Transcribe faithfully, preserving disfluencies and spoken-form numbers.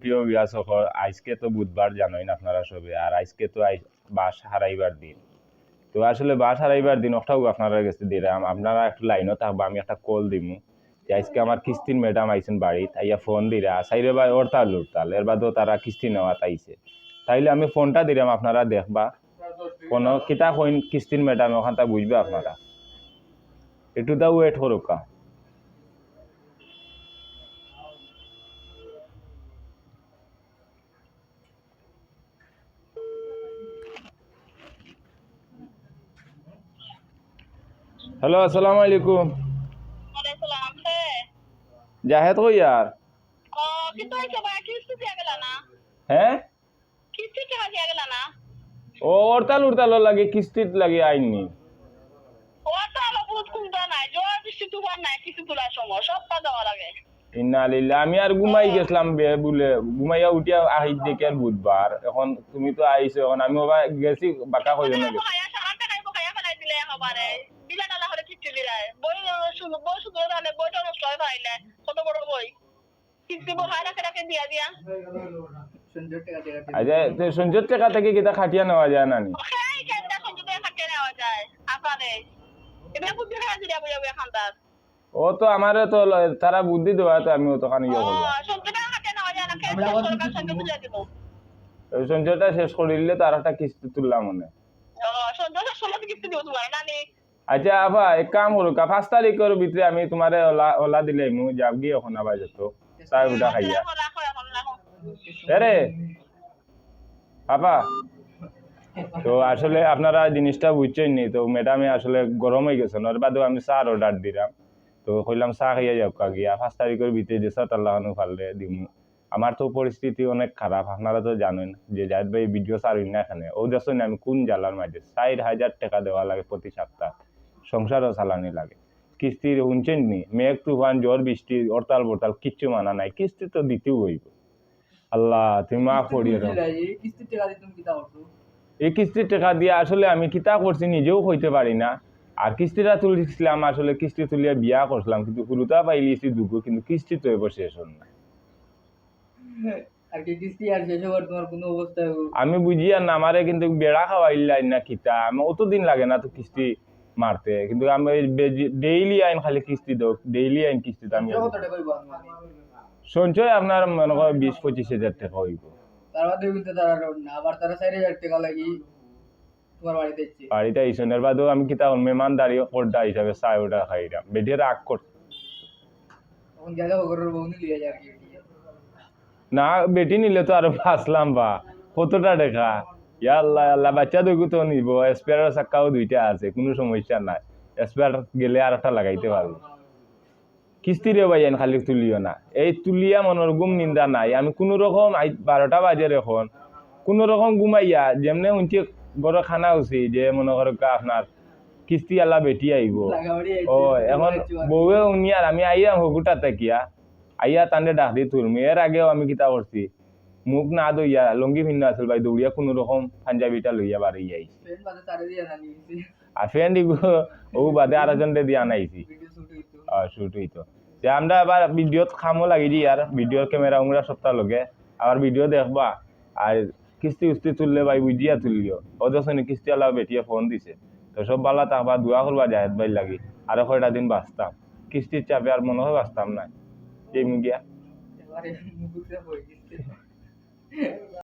প্রিয় ভিউয়ার্স সকল, আইজকে তো বুধবার জানইন আপনারা সবে, আর আইজকে তো আই-, বাঁশ হারাইবার দিন। তো আসলে বাঁশ হারাইবার দিন অকটাউ আপনারার গেছে দিরাম, আপনারা একটু লাইনো থাকবা, আমি একটা কল দিমু যে আইজকে আমার কিস্তির ম্যাডাম আইছইন বাড়িত, আইয়া ফোন দিরা, চাইরে বা হরতাল হরতাল, এর বাদেও তারা কিস্তি নেওয়াত আইছে। তাইলে আমি ফোনটা দিরাম, আপনারা দেখবা, কোনো কিতা কইন কিস্তির ম্যাডাম, ওখানটা বুঝবা আপনারা। একটু দাও, ওয়েট করুক্কা। হ্যালো, আসসালামু আলাইকুম। ওয়ালাইকুম সালাম। কে? জাহেদ কই আর? ও, কিতা অইছে বা? কিস্তি দিয়া গেলা না? হ্যাঁ? কিস্তি টেকা দিয়া গেলা না? ও, হরতাল হরতালর লাগি, কিস্তির লাগি আইননি। হরতাল বহুত কুন্তা নাই, ঝড় বৃষ্টি তুফান নাই, কিস্তি তুলার সময় সবটা দেওয়া লাগে। ইন্না লিল্লাহ, আমি আর ঘুমাই গেছলাম বে বুলে, ঘুমাইয়া উঠিয়া আহি দেখি আর বুধবার। এখন তুমি তো আইছো, এখন আমি ওবা গেছি বাক্কা কইও না। বকাইয়া, সারা টেকাই বকাইয়া ফেলাই দিলে একেবারে। বিলা ডালা করে কিস্তি দিলাই। বই শুধু, বই শুধু তাহলে বইটা নষ্ট হয়ে ফেলাইলে। কত বড় বই। কিস্তি বহায় রাখে রাখে দিয়া দিয়া। আচ্ছা, তো সঞ্চয় টেকা থাকি কিতা কাটিয়া নেওয়া যায় না নি? ওকে, এই কেন্দ্রে সঞ্চয় টেকা কাটিয়া নেওয়া যায়। আপারে। এটা বুদ্ধি খাওয়া দিলে বুঝা বুঝা খান্দার। ও তো আমারে তো ল-, তারা বুদ্ধি দেওয়া তো আমি অতখানি ইয়ে করলাম। ও, সঞ্চয় টেকা কাটিয়া নেওয়া যায় না, কেন্দ্রে সরকার সঞ্চয় তুলে দিব। ওই সঞ্চয়টা শেষ করিলে তো আর একটা কিস্তি তুললাম মনে। ও, সঞ্চয় শেষ করলে তো কিস্তি দিব তোমার, না নি? আচ্ছা, আফা, এক কাম করুক্কা, পাঁচ তারিখর ভিতরে আমি তোমারে ওলা, ওলা দিলাইমু, যাওগি এখন আবার যত, চা উঠা খাইয়া। রাখো, রাখো, এখন রাখো। এরে, আফা, তো আসলে আপনারা জিনিসটা বুঝছইন নি, তো ম্যাডামে আসলে গরম হয়ে গেছে, ওর বাদেও আমি চার অর্ডার দিলাম, তো কইলাম চা খাইয়া যাউক্কা গিয়া, পাঁচ তারিখর ভিতরে যে সাত আল্লাহ পারলে দিমু। আমার তো পরিস্থিতি অনেক খারাপ, আপনারা তো জানইন যে জাহিদ ভাই ভিডিও ছাড়ইন না এখানে। ও দেখছইন আমি কোন জ্বালার মাঝে, চাইর হাজার টেকা দেওয়া লাগে প্রতি সপ্তাহ, সংসারও চালানি লাগে। কিস্তির হুনছইন নি, মেঘ তুফান, ঝড় বৃষ্টি, হরতাল বরতাল, কিচ্ছু মানা নাই, কিস্তি তো দিতেউ অইবো। আল্লাহ, তুমি মাফ করিও দাও। এই কিস্তির টেকা দিয়ে তুমি কিতা করছো? এই কিস্তির টেকা দিয়া আসলে আমি কিতা করছি নিজেও কইতে পারি না। আর কিস্তিটা তুলছিলাম, আসলে কিস্তি তুলিয়া বিয়া করছিলাম, কিন্তু হুরুতা পাইলিছি দুগু, কিন্তু কিস্তি তো এবার শেষ হল না। আর কি কিস্তি আর শেষ হবার তোমার কোনো অবস্থা? আমি বুঝি আর না, আমারে কিন্তু বেড়া খাওয়াইলাই না কিতা, আমি অতদিন লাগে না তো কিস্তি মারতে, কিন্তু আমি ওই বেজি-, ডেইলি আইন খালি কিস্তি দেও, ডেইলি আইন কিস্তি তো আমি সঞ্চয় কত টাকা হইব আপনার? সঞ্চয় আপনার মনে করো বিশ পঁচিশ হাজার টাকা হইব। তার বাদে কিন্তু তারা না, আবার তারা চার হাজার টাকা লাগি তোমার বাড়িতে এসছে। বাড়িতে আইসনের বাদেও আমি কিতা করব, মেহমানদারি করদা হিসাবে চা উঠা খাইরাম। বেটিয়ে রাগ করছে। তখন গেলে ওগুলোর বউ নিয়ে যায় আর কি। না, বেটি নিলে তো আরো বাঁচলাম বা। কতটা টেকা? ইয়া আল্লাহ, আল্লাহ, বাচ্চা দুগু তো নিব, স্পেয়ার চাক্কাও দুইটা আছে, কোনো সমস্যা নাই। স্পেয়ার গেলে আর একটা লাগাইতে পারবো। কিস্তি রে ভাই, এন খালি তুলিও না। এই তুলিয়া মনর ঘুম নিন্দা নাই। আমি কোনো রকম, আই, বারোটা বাজের এখন, কোনো রকম ঘুমাইয়া, যেমনে হুনছি ঘরো খানা উঠছি, যে মনে করো কা আপনার কিস্তি আলা বেটি আইব। লাগাবাড়ি আইছে, ও, এখন লাগাবাড়ি আইছে। বউয়ে উনি আর আমি আইয়া হগুটা তাকিয়া, আইয়া তানরে ডাক দি তুলমি। এর আগেও আমি কিতা করছি, মুখ না ধইয়া, লুঙ্গি পিন্দা আছিল ভাই, দৌড়িয়া কোনো রকম পাঞ্জাবিটা লইয়া বাড়ি আইছি। ফ্রেন্ড বাদে তারে দিয়া না নিয়েছি। আর ফ্রেন্ড ইগু, ও বাদে আরো জনরে দিয়া আনাইছি। ভিডিও শুট হইতো। আর শুট হইতো। যে আমরা আবার ভিডিওত কামো লাগি দি আর ভিডিওর ক্যামেরা উংরা সবটা লগে, আবার ভিডিও দেখবা। আর কিস্তি উস্তি তুললে ভাই বুঝিয়া তুলিও। ও দশনে কিস্তি আলা বেটিয়ে ফোন দিছে। তো সব বালা থাকবা, দোয়া করবা জাহেদ ভাইর লাগি। আরো কয়টা দিন বাঁচতাম। কিস্তির চাপে আর মনে হয় বাঁচতাম না। এই মুগিয়া। এবারে মুগুর চাপ হয়ে গেছে।